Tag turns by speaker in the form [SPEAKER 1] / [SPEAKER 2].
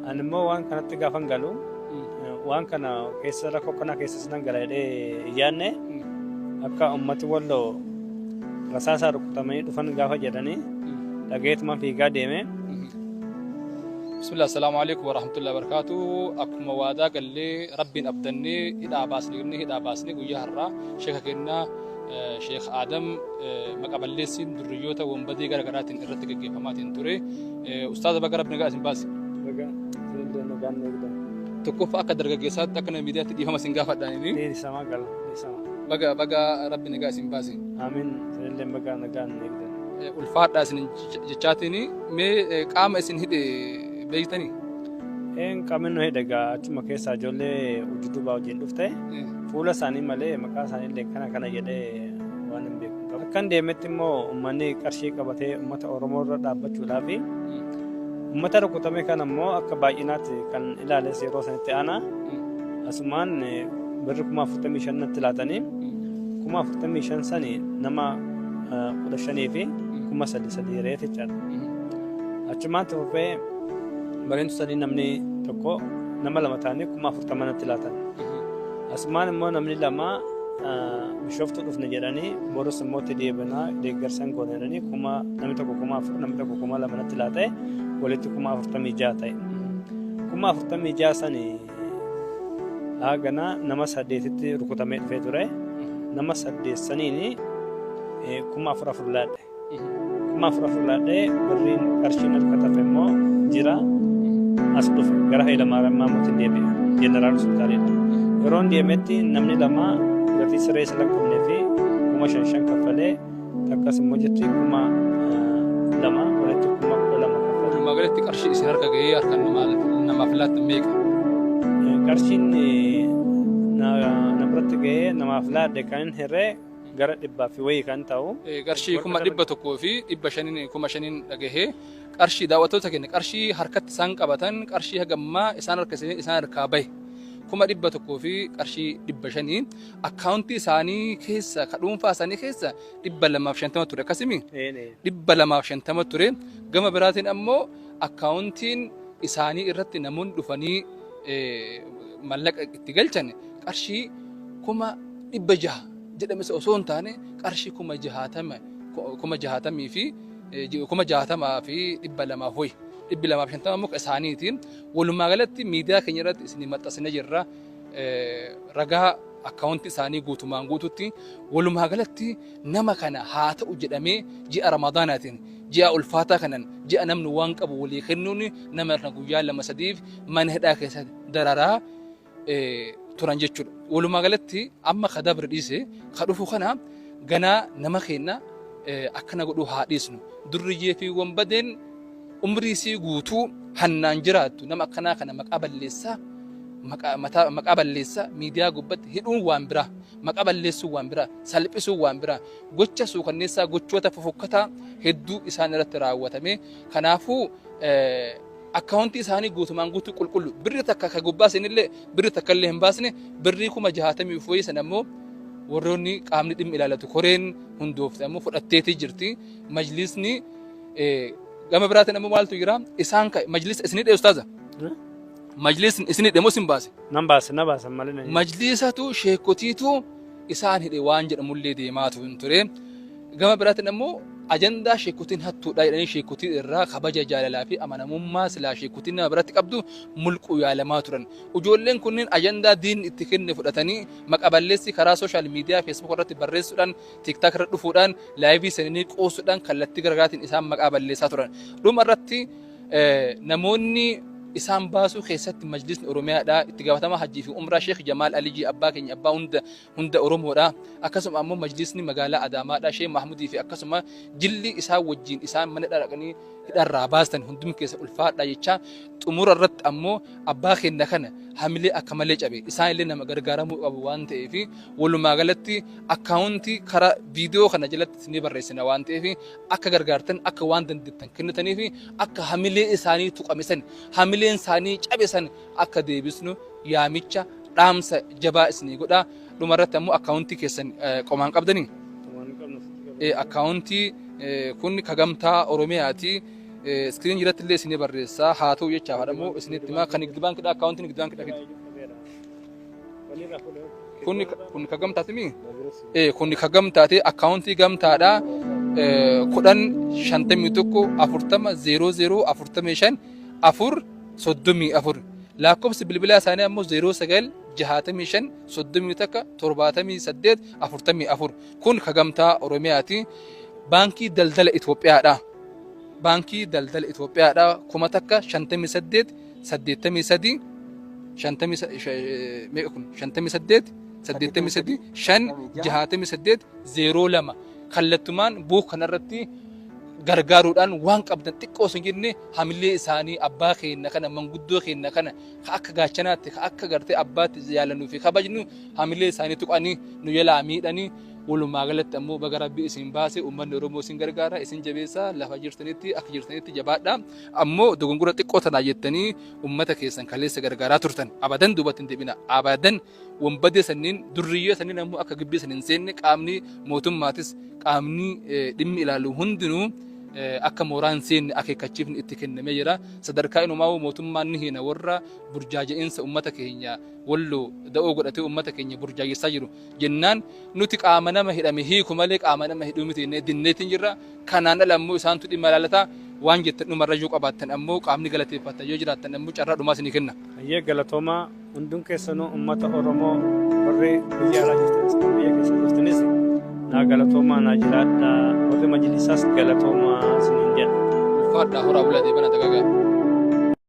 [SPEAKER 1] Ani immoo waan kanatti gaafan galu waan kana keessa rakkoo kana keessas nan gala jedhee hin yaadne. Akka ummati Walloo rasaasaa rukutamanii dhufan gaafa jedhanii dhageetuma fiigaa deeme.
[SPEAKER 2] Bismillah, assalamu alaikum wa rahmatullahi wa barakatuh. Akkuma waadaa gallee Rabbiin abdannee hidhaa baasne jennee hidhaa baasne guyyaa har'aa sheeka kennaa Sheekh Adam maqa balleessiin durriyyoota wanbadee gara garaatiin irratti gaggeeffamaatiin ture. Ustaaza, baga Rabbi nagaa isin baase.
[SPEAKER 1] Baga isinillee nagaan eegdan.
[SPEAKER 2] Tokkoffaa akka dargaggeessaatti, akka nama miidiyaatti dhiifama isin gaafadhaan.
[SPEAKER 1] Dhiisama gala dhiisama.
[SPEAKER 2] Baga baga Rabbi nagaa isin baase.
[SPEAKER 1] Amiin, isinillee baga nagaan eegdan.
[SPEAKER 2] Ulfaadhaa isin jechaatiin, mee qaama isin hidhe beektanii?
[SPEAKER 1] Een, qaamni nu hidhe egaa achuma keessaa ijoollee dudduubaa wajjin dhufte, fuula isaanii malee maqaa isaanii illee kana kana jedhee waan hin beeku qabu. Akkan deemetti immoo uummanni qarshii qabatee uummata Oromoo irra dhaabbachuudhaaf, uummata rukutame kana immoo akka baay'inaatti kan ilaales yeroo sanitti aana. Asumaan birri 45,000 natti laatanii, 45,000 sani nama 15 fi 3,000 reef jechaadha. Achumaatti fufee bareentu sanii namni tokko nama lama ta'anii 40,000 natti laatan. Asumaan immoo namni lama Bishooftuu dhufne jedhanii, borus immoo itti deebinaa, deeggarsa hin goone jedhanii, namni tokko 4,000, namni tokko 2,000 natti laate, walitti 46,000 ta'e. 46,000 sani haagana nama saddeetitti rukutamee dhufee ture. Nama saddeet saniin 4,000 4 laadhe. 4,000 4 laadhee, birriin qarshiin harka tafe immoo jira, as dhufe, gara Hayilamaariyaam Maammootiin deebi'e. Jeneraal Hospitaalidha. Yeroon deemetti namni lama gatii siree isa lakkoofnee fi 5,000 5,000 kaffalee, takkas immoo jirti 2,000, walitti 12,000 kaffalee.
[SPEAKER 2] Walumaa galatti qarshii isin harka gahee harka namaaf laattan meeqa?
[SPEAKER 1] Qarshiin na biratti gahee namaaf laadhe kan hin hirree gara dhibbaa fi wayii kan ta'u.
[SPEAKER 2] Qarshii 105,000, 5,000 dhagahee. Qarshii, daawwattoota keenya, qarshii harkatti isaan qabatan, qarshii hagammaa isaan harka isaan harkaa bahe 105,500, akkaawuntii isaanii keessa ka dhuunfaa isaanii keessa 250 ture, akkasimi? 250 ture. Gama biraatiin ammoo akkaawuntiin isaanii irratti namoonni dhufanii mallaqa itti galchan qarshii 600,000 jedhames osoo hin taane qarshii 60,000, 60,000 fi 60,200 hoyi, 250 immoo isaaniitiin. Walumaa galatti miidiyaa keenya irratti isin maxxansine jirra ragaa akkaawuntii isaanii guutumaan guututti. Walumaa galatti nama kana haa ta'u jedhamee ji'a Ramadaanaatiin, ji'a ulfaataa kanan, ji'a namni waan qabu walii kennuun, nama kana guyyaa lama sadiif mana hidhaa keessatti dararaa turan jechuudha. Walumaa galatti amma ka dabre dhiise, ka dhufu kana ganaa nama keenya akkana godhuu haa dhiisnu. Durriyyee fi wanbadeen umrii isii guutuu hannaan jiraattu nama akkanaa kana maqaa balleessaa, maqaa balleessaa miidiyaa gubbatti hidhuun waan biraa, maqaa balleessuun waan biraa, salphisuun waan biraa, gocha suukanneessaa, gochoota fofokkataa hedduu isaan irratti raawwatame. Kanaafuu akkaawuntii isaanii guutumaan guutuu qulqullu, birri takka ka gubbaa isinillee birri takka illee hin baasne. Birrii 60,000 wayii sana ammoo warroonni qaamni dhimmi ilaallatu koreen hundoofte ammoo fudhatteetii jirti. Majlisni gama biraatiin ammoo maaltu jira? Isaan majlisa isinii dhee, ustaaza? Majlisni isinii dhee moo isin baase?
[SPEAKER 1] Nan baase, na baasan malee.
[SPEAKER 2] Majlisatu sheekotiitu isaan hidhe waan jedhamullee deemaatu hin ture. Gama biraatiin ammoo ajandaa sheekotiin hattuudha jedhanii sheekotii irraa kabaja, jaalalaa fi amanamummaa silaa sheekotiin nama biratti qabdu mulquu yaalamaa turan. Ijoolleen kunneen ajandaa diinni itti kenne fudhatanii maqa balleessi karaa social media Facebook irratti barreessuudhaan, TikTok irra dhufuudhaan, live seenanii qoosuudhaan kallattii garaagaraatiin isaan maqaa balleessaa turan. Dhuma irratti namoonni isaan baasuu keessatti Majlisni Oromiyaadha. Itti gaafatamaa Hajjii fi Umraa Sheekh Jamaal Alijii, abbaa keenya, abbaa hunda hunda Oromoodha. Akkasuma ammoo Majlisni magaalaa Adaamaadha. Sheekh Mahmudii fi akkasuma jilli isaan wajjin isaan mana dhaqanii hidharraa baasan hundum keessa ulfaadha jecha, xumura irratti ammoo abbaa keenya kana hamilee akka malee cabe, isaan illee nama gargaaramuu qabu waan ta'eef, walumaa galatti akkaawuntii karaa viidiyoo kana jalatti isinii barreessina waan ta'eef, akka gargaartan, akka waan dandeettan kennitanii fi akka hamilee isaanii tuqame san, hamileen isaanii cabe san akka deebisnu yaamicha dhaamsa jabaa isinii godha. Dhuma irratti ammoo akkaawuntii keessan qomaan qabdanii? Akkaawuntii kun ka Gamtaa Oromiyaati. Iskiriin irratti illee isinii barreessaa haa ta'u jechaaf haadhamoo isinitti himaa kan Nigdi Baankiidha akkaawuntii Nigdi Baankiidha. Kun ka gamtaati mii? Kun ka gamtaati akkaawuntii gamtaadha. 10 51 40 00 45 4 34 lakkoofsi bilbilaa isaanii ammoo 09 65 31 78 44 kun ka gamtaa Oromiyaati. Baankii Daldala Itoophiyaadha. Baankii Daldala Itoophiyaadha 1000 58 83 50 meeqa kun 58 83 5 68 02 kallattumaan buuk kanarratti gargaaruudhaan waan qabdan xiqqoo osoo hin jenne hamilee isaanii abbaa keenya kana manguddoo keenya kana ka akka gaachanaatti ka akka gartee abbaatti jaalannuu fi kabajnu hamilee isaanii tuqanii nu jalaa miidhanii. Walumaa galatti ammoo baga Rabbi isin baase. Uummanni Oromoo isin gargaara, isin jabeessa. Lafa jirtanitti akka jirtanitti jabaadha. Ammoo dogongora xiqqoo tanaa jettanii uummata keessan kaleessa gargaaraa turtan abadan duubatti hin deebina. Abadan wanbadee sanniin durriyyee sanniin ammoo akka gibbii san hin seenne qaamni mootummaatis qaamni dhimmi ilaalu hundinuu akka mooraa hin seenne akeekkachiifni itti kennamee jira. Sadarkaa inumaa mootummaan ni hiina warra burjaaja'iinsa uummata keenya Walloo da'oo godhatee uummata keenya burjaajessaa jiru jennaan nuti qaama nama hidhame hiiku malee qaama nama hidhuu miti jennee dinneetiin jirra. Kanaan ala ammoo isaantu dhimma ilaallata. Waan jettan dhumarra yoo qabaattan ammoo qaamni galateeffattan yoo jiraattan ammoo carraa dhumaa isinii kenna.
[SPEAKER 1] Hayyee, galatoomaa hundum keessanuu. Uummata Oromoo warri biyya alaa jirtanis kan biyya keessa jirtanis naa galatoomaa, naa jiraadhaa. Warri majlisaas galatoomaa isiniin jedha.
[SPEAKER 2] Ulfaadhaa, horaa bulaa, deebana dagagaa.